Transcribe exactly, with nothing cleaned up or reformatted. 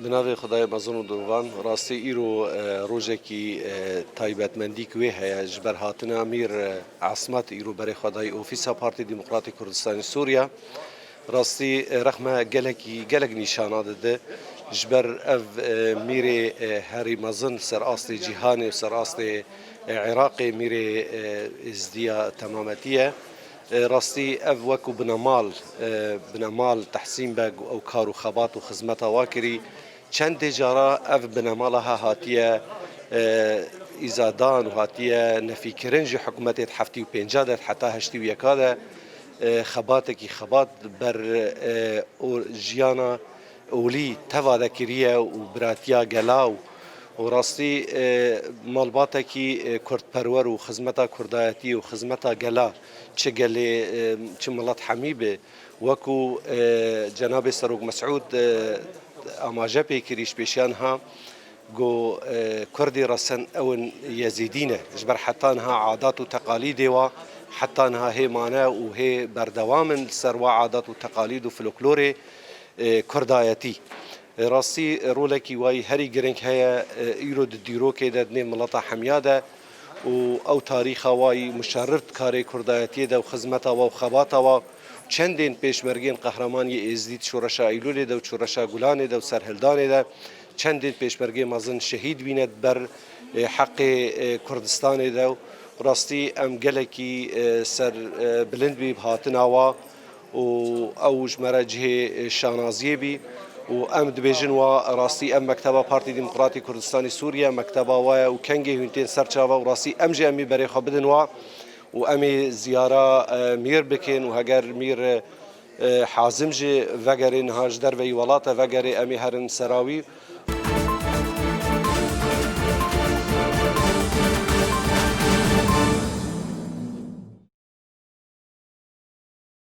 Bi navê Xwedayê mezin û dirûvan, rastî îro, e, rojekî, e, taybetmendî ku wê heye ji ber hatina Mîr, e, Esmet îro berê xwe dayî Ofîsa Partî Demokratî Kurdistanê Sûriye. Rastî, e, rexme gelekî, gelek nîşana dide. Ji ber ev, e, mîrê, e, herî mezin ser astê cîhanê û ser astê, e, Iraqê mîrê, e, êzdiya temametî ye. E, rastî ev wekû binemal, e, binemal Tehsîn Beg ew kar û xebat û xizmeta wa kirî. Çendê cara ev binemala ha hatiye, e, îzadan û hatiye nefîkirin ji hikûmetê di heftê û pênca de heta heştê û yeka de, e, xebatekî xebat ber, e, û jiyana olî teva de kiriye û biratiya gela û, û rastî, e, malbatekî, e, kurdperwer û xizmeta kurdayetî û xizmeta gela çi gelê, e, çi milet hemî be, wekû, e, cenabê Serok Mesûd, e, amaje pê kirî ji pêşiya niha, got, e, Kurdê resen ew in Yezîdî ne. Ji ber heta niha adat û teqalîdê wa heta niha hê mane û hê berdewam in li ser wa adat û teqalîd û folklorê, e, kurdayetî. E, rastî, e, rolekî wayî herî girîng heye, e, îro di dîrokê de, di nêv mileta hemiya de û ew tarîxa wayî muşerrif di karê kurdayetiyê de û xizmeta wa û xebata wa. Çendên pêşmergên qehreman yê Êzdî di Şoreşa Eylûlê de û Şoreşa Gulanê de û Serhildanê de çendên pêşmergê mezin şehîd bîne di ber, e, heqê, e, Kurdistanê de û rastî em gelekî, e, ser, e, bilind bî bi hatina wa û ew ji me re cihê, e, şanaziyê bî û em dibêjin wa rastî ev mekteba Partî Demokratî Kurdistanê Sûriye mekteba wa ye û kengê hûn tên ser çava û rastî em jî em ê berê xwe bidin wa û em ê ziyara, e, mîr bikin û heger mîr, e, hazim jî vegerê niha ji derveyî welate vegerê em ê herin sera wî.